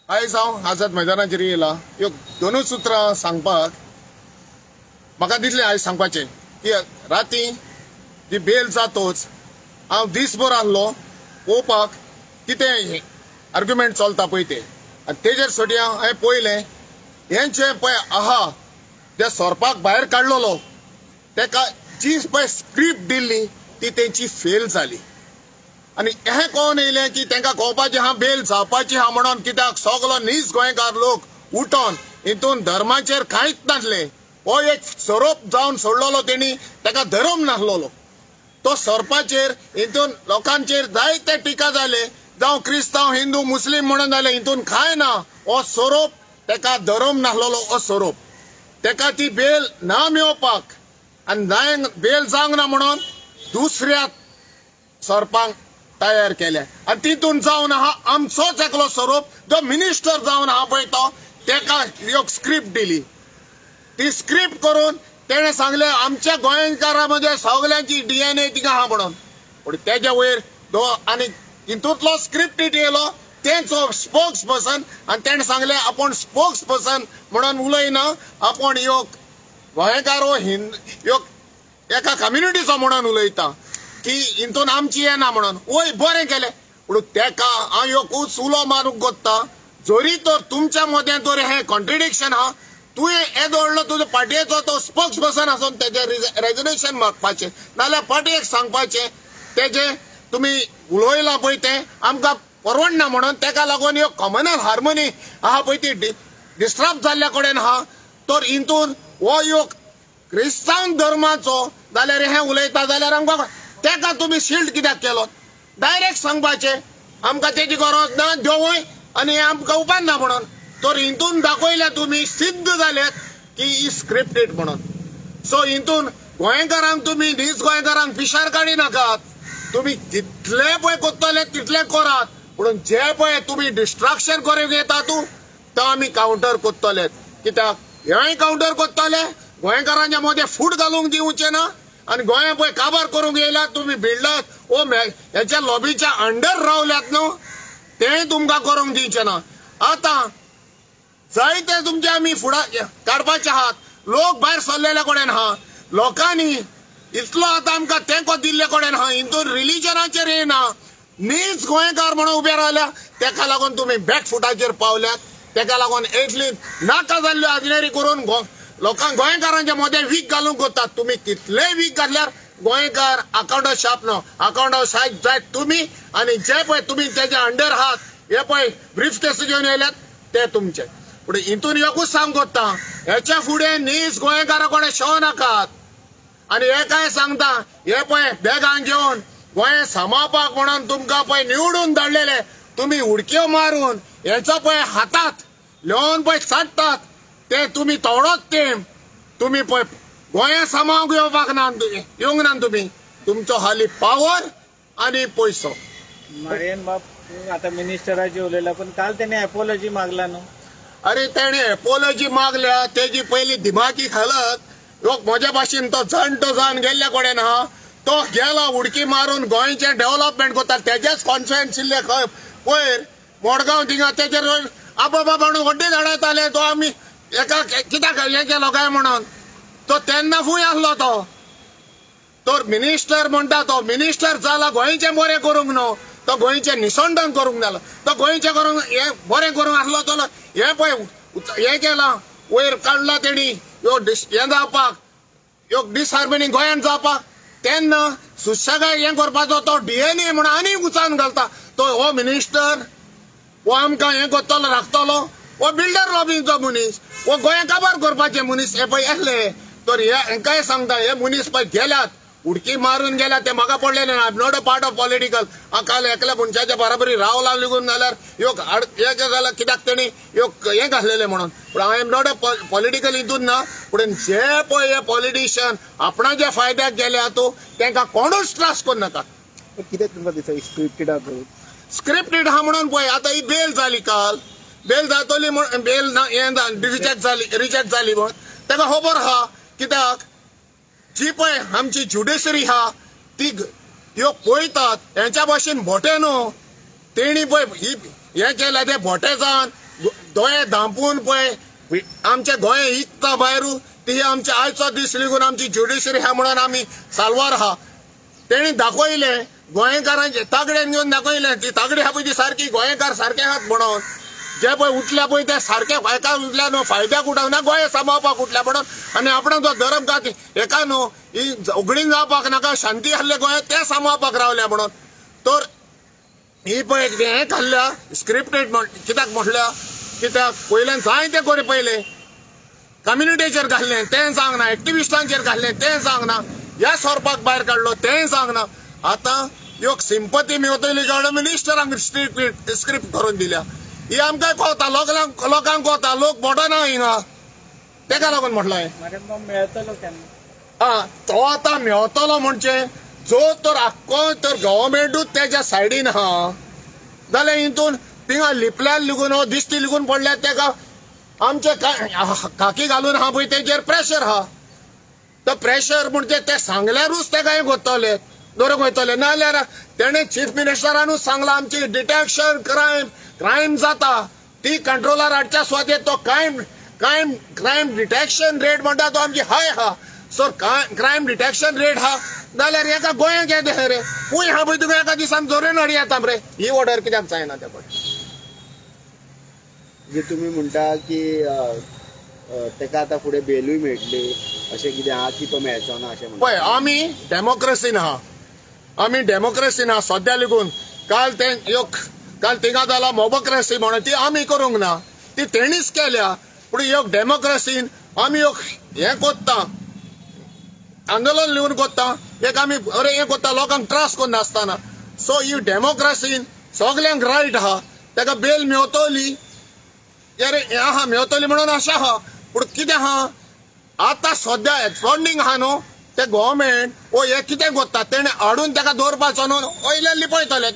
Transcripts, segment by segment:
आयज हांव आझाद मैदानाचेर येयला ह्यो दोनूच सुत्रां सांगपाक म्हाका दिसलें आयज सांगपाचें की राती जी बेल जातोच हांव दीसभर आहलो पळोवपाक कितें आर्ग्युमेंट चलता पळय तें आनी तेजेर सोडया हांवें पळयलें हें जें पळय आहा त्या सोरपाक भायर काडलेलो तेका जी पळय स्क्रिप्ट दिल्ली ती तेंची फेल जाली. आनी हें कोण येयलें की तांकां कळपाचें आहा बेल जावपाची आहा म्हणून, कित्याक सगलो नीज गोंयकार लोक उठोन हितून धर्माचेर कांयच नासलें. हो एक सोरोप जावन सोडलेलो तेणी, ताका धर्म नासलेलो. तो सोरपाचेर हितून लोकांचेर जायते टिका जाले, जावं क्रिस्तांव हिंदू मुस्लीम म्हणून जाले, हितून कांय ना. हो सोरोप ताका धर्म नासलेलो हो सोरोप, ताका ती बेल ना मेळोवपाक आनी बेल जावंक ना म्हणून दुसऱ्या सोरपांक तयार केल्या. आनी तितून जावन आहा आमचोच एकलो सोरोप जो मिनिस्टर जावन आहा पळय तो ताका एक स्क्रिप्ट दिली. ती स्क्रिप्ट करून तेणें सांगलें आमच्या गोंयकारां मदें सगल्यांची DNA तिंगा आहा म्हणून. पूण तेज्या वयर दो आनी हितूंतलो स्क्रिप्ट येयलो तेंचो स्पोक्स पर्सन आनी तेणें सांगलें आपूण स्पोक्स पर्सन म्हणून उलयना, आपूण ह्यो गोंयकार हो हिंद ह्यो एका कम्युनिटीचो म्हणून उलयता की हितून आमची येना म्हणून. वय बरें केलें, पूण तेका हांव एकूच उलो मारूंक कोत्ता, जरी तर तुमच्या मदें तर हें कॉन्ट्रिडिक्शन आहा, तुवें येदो व्हडलो तुजो पार्टयेचो तो स्पोक्स पर्सन आसून तेजें रेजनेशन मागपाचें, नाजाल्यार पार्टयेक सांगपाचें तेजें तुमी उलयलां पळय तें आमकां परवडना म्हणून. तेका लागून ह्यो कॉमनल हार्मोनी आहा पळय ती डिस्टर्ब जाल्ल्या कडेन आहा. तर हितून हो ह्यो क्रिस्तांव धर्माचो जाल्यार हें उलयता जाल्यार आमकां तेका तुमी शिल्ड कित्याक केलो? डायरेक्ट सांगपाचें आमकां तेजी गरज ना, देंवय आनी आमकां उपाय ना म्हणून. तर हितून दाखयल्या तुमी सिद्ध जाल्यात की ही स्क्रिप्टेड म्हणून. सो हितून गोंयकारांक तुमी नीज गोंयकारांक पिशार काडी नाकात. तुमी जितले पळय करतले तितले करात, पूण जे पळय तुमी डिस्ट्रक्शन करूंक येता तूं तो आमी कावंटर करतले. कित्याक हेंय कावंटर करतले, गोंयकारांच्या मदें फूट घालूंक दिवचें ना. आनी गोंया पळय काबार करूंक येयल्यात तुमी बिल्डर ओ हेच्या लॉबीच्या अंडर रावल्यात न्हू, तेंय तुमकां करूंक दिवचें ना. आतां जायते तुमचे आमी फुडा काडपाचे आहात, लोक भायर सरलेल्या कडेन आहा, लोकांनी इतलो आतां आमकां तेंको दिल्ले कडेन आहा, हितून रिलिजनाचेर येयना, नीज गोंयकार म्हणून उबे रावल्या, तेका लागून तुमी बॅक फुटाचेर पावल्यात. तेका लागून इतली नाका जाल्ल्यो आजनेरी करून लोकांक गोंयकारांच्या मदें वीक घालूंक कोत्तात. तुमी कितलेय वीक घातल्यार गोंयकार अकावंट शाप न्हू, अकावंट शाप जायत तुमी. आनी जे पळय तुमी तेज्या अंडर आहात हे पळय ब्रीफ केस घेवन येयल्यात ते तुमचे. पूण हितून एकूच सांग कोत्ता, हेच्या फुडें नीज गोंयकारा कडेन शो नाकात. आनी हे काय सांगता, हे पळय बॅगां घेवन गोंय सांबाळपाक म्हणून तुमकां पळय निवडून धाडलेले, तुमी उडक्यो मारून हेचो पळय हातात लेवन पळय चाट्टात ते तुमी थोडोच तेंप तुमी पळय गोंया सांबाळूंक येवपाक ना, येवंक ना तुमी. तुमचो हाली पावर आनी पयसो. मारियन बाब आतां मिनिस्टराची उलयला, पण काल तेणे एपोलॉजी मागला न्हू? अरे तेणे एपोलॉजी मागल्या, तेजी पयली दिमागी हालत लोक म्हज्या भाशेन तो जाणटो जावन गेल्ल्या कडेन आहा, तो गेला उडकी मारून गोंयचें डेव्हलपमेंट करता. तेजेच कॉन्फिडन्स इल्ले खंय पयर मडगांव थिंगा तेजेर आबा बाबा म्हणून व्हडली धाडयताले, तो आमी एका कित्याक हें केलो काय म्हणून तो तेन्ना फूंय आसलो तो. तर मिनिस्टर म्हणटा तो मिनिस्टर जाला गोंयचें बरें करूंक न्हू, तो गोंयचें निसंडन करूंक जालो, तो गोंयचें करूंक हें बरें करूंक आसलो तो हें पळय हें केलां वयर काडला तेणी ह्यो हें जावपाक, ह्यो डिसहार्मनी गोंयांत जावपाक. तेन्ना सुशेगाद हें करपाचो तो DNA म्हणून आनी उचान घालता. तो हो मिनिस्टर हो आमकां हें करतलो राखतलो, हो बिल्डर लॉबींचो मनीस, हो गोंया काबार करपाचे मनीस हे पळय येतले. तर हे हेंकांय सांगता हे मनीस पळय गेल्यात उडकी मारून गेल्यात, ते म्हाका पडलेले ना. I am not a part of political. हांव काल एकल्या मनशाच्या बराबरी रावला लिगून जाल्यार ह्यो हें जाल्यार कित्याक तेणी ह्यो हें घातलेलें म्हणून. पूण I am not a political हितून ना. पूण जे पळय हे पॉलिटिशियन आपणाच्या फायद्याक गेल्या तूं तांकां कोणूच त्रास करूं नाका. कितें तुमकां दिसता स्क्रिप्टेड आहा? स्क्रिप्टेड आहा म्हणून पळय आतां ही बेल जाली काल, बेल जातली म्हण बेल ना हें रिजेक्ट जाली, रिजेक्ट जाली म्हणून ताका खबर आहा. कित्याक जी पळय आमची ज्युडिशरी आहा ती ह्यो पळयतात हेंच्या भाशेन भोटे न्हू, तेणी पळय ही हें केलें तें भोटे जावन दोळे धांपून पळय आमचे गोंय इकता भायर ती आमच्या आयचो दीस लिगून आमची ज्युडिशरी आहा म्हणून आमी साल्वार आहा. तेणी दाखयलें गोंयकारांचे तागडेन घेवन दाखयलें ती तागडी आहा पळय ती सारकी गोंयकार सारके आहात म्हणून. जे पळय उठल्या पळय ते सारके एका उठल्या न्हू फायद्याक उठना गोंय सांबाळपाक उठल्या म्हणून आनी आपणाक जो धर्म का एका न्हू ही उगडीन जावपाक नाका शांती आहले गोंयांत तें सांबाळपाक रावल्या म्हणून. तर ही पळय हें घाल्ल्या स्क्रिप्टेड कित्याक म्हटल्या कित्याक पयल्यान जाय तें करी पयलें कम्युनिटीचेर घाल्लें तें सांगना, एक्टिविस्टांचेर घाल्लें तें सांगना, ह्या सोरपाक भायर काडलो तें सांगना. आतां ह्यो सिंपती मेवतली काडून मिनिस्टरांक स्क्रिप्ट करून दिल्या. ही आमकां कोता लोकांक लोकांक कोता लोक बोटना हिंगा तेका लागून म्हटलें मेळतलो केन्ना. आं तो आतां मेवतलो म्हणजे जो तर आख्खो तर गव्हर्मेंटूच तेज्या सायडीन आहा जाल्यार हितून थिंगा लिपल्यार लिगून हो दिश्टी लिगून पडल्यार तेका आमचे खाकी घालून आहा पळय तेजेर प्रेशर आहा. तो प्रेशर म्हणजे ते सांगल्यारूच तेका हें कोत्तले दवरूंक वयतले, नाजाल्यार तेणें चीफ मिनिस्टरानूच सांगलां आमची डिटेक्शन क्रायम जाता ती कंट्रोलार हाडच्या सुवातेर तो क्रायम क्रायम डिटेक्शन रेट म्हणटा तो आमची हाय आहा. सो क्रायम डिटेक्शन रेट आहा जाल्यार एका गोंयांत येता रे खूंय आहा पळय तुका एका दिसान धरून हाडी येता रे. ही ऑर्डर कित्याक जायना त्या पळय. जे तुमी म्हणटा की तेका आतां फुडें बेलूय मेळटली अशें कितें आहा की तो मेळचो ना अशें पळय आमी डेमोक्रेसीन आहा, आमी डेमोक्रेसीन आहा सद्या लेगून. काल ते काल थिंगा जाला मोबोक्रेसी म्हणून ती आमी करूंक ना, ती तेणीच केल्या. पूण एक डेमोक्रेसीन आमी एक हें कोत्ता आंदोलन लिवन कोत्ता एक आमी अरे हें कोत्ता लोकांक त्रास करनासतना. सो ही डेमोक्रेसीन सगल्यांक रायट आहा, तेका बेल मेवतली अरे हें आहा मेवतली म्हणून आशा आहा. पूण कितें आहा आतां सद्या एक्सपोंडींग आहा न्हू ते गव्हर्मेंट ओ हें कितें कोत्ता तेणें हाडून तेका दवरपाचो न्हू वयल्यान लिपयतले.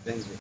Thank you.